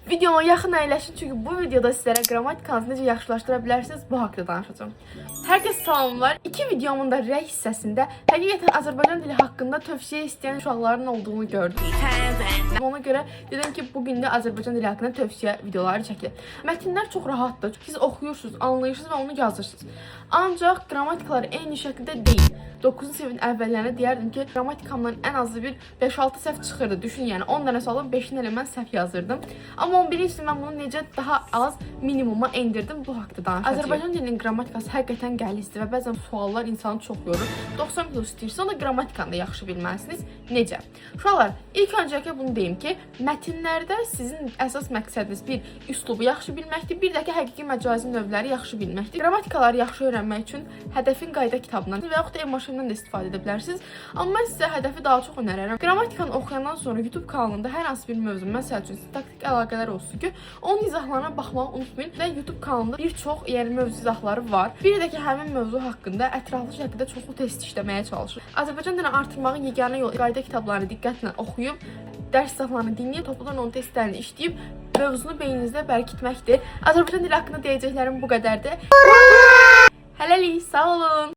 Videoma yaxın əyləşin, çünki bu videoda sizlərə qrammatikanızı necə yaxşılaşdıra bilərsiniz, bu haqda danışacağam. Hər kəs salamlar. İki videomun da rəy hissəsində həqiqətən Azərbaycan dili haqqında tövsiyə istəyən uşaqların olduğunu gördüm. Ona görə dedim ki, bu gün də Azərbaycan dili haqqında tövsiyə videoları çəkilir. Mətnlər çox rahatdır. Siz oxuyursunuz, anlayırsınız və onu yazırsınız. Ancaq qrammatikalar eyni şəkildə deyil. 9-cu sinifin əvvəllərində deyərdim ki, qrammatikamdan ən azı bir 5-6 səhv çıxırdı. Düşün, yəni 10 dənə sualın 5-ini elə mən səhv yazırdım. Amma 11-ci sinif mən bunu necə daha az minimuma endirdim, bu haqda danışacağam. Azərbaycan dilinin qrammatikası həqiqətən gəlizdir və bəzən suallar insanı çox yorur. 90 plus istəyirsə, onda qrammatikanı da yaxşı bilməlisiniz. Necə? Uşaqlar, ilk öncəliklə bunu deyim ki, mətnlərdə sizin əsas məqsədiniz bir üslubu yaxşı bilməkdir, bir də ki, həqiqi məcazi növləri yaxşı bilməkdir. Qrammatikaları yaxşı öyrənmək üçün Hədəfin qayda kitabından və yaxud da ev maşınından da istifadə edə bilərsiniz. Amma mən sizə Hədəfi daha çox önərərəm. Qrammatikanı oxuyandan sonra YouTube kanalında hər hansı bir mövzu, məsəl üçün sintaktik əlaqələr olsun ki, onun izahlarına baxmağı unutmayın və YouTube kanalında bir çox, yəni mövzu izahları var. Bir də ki, həmin mövzu haqqında ətraflı şəkildə çoxlu test işləməyə çalışın. Azərbaycan dilini artırmağın yeganə yolu qayda kitablarını diqqətlə oxuyub, dərs izahlarını dinləyib, topludan onun testlərini işləyib mövzunu beyninizdə bərkitməkdir. Azərbaycan dili haqqında deyəcəklərim bu qədərdir. Hələlik, sağ olun.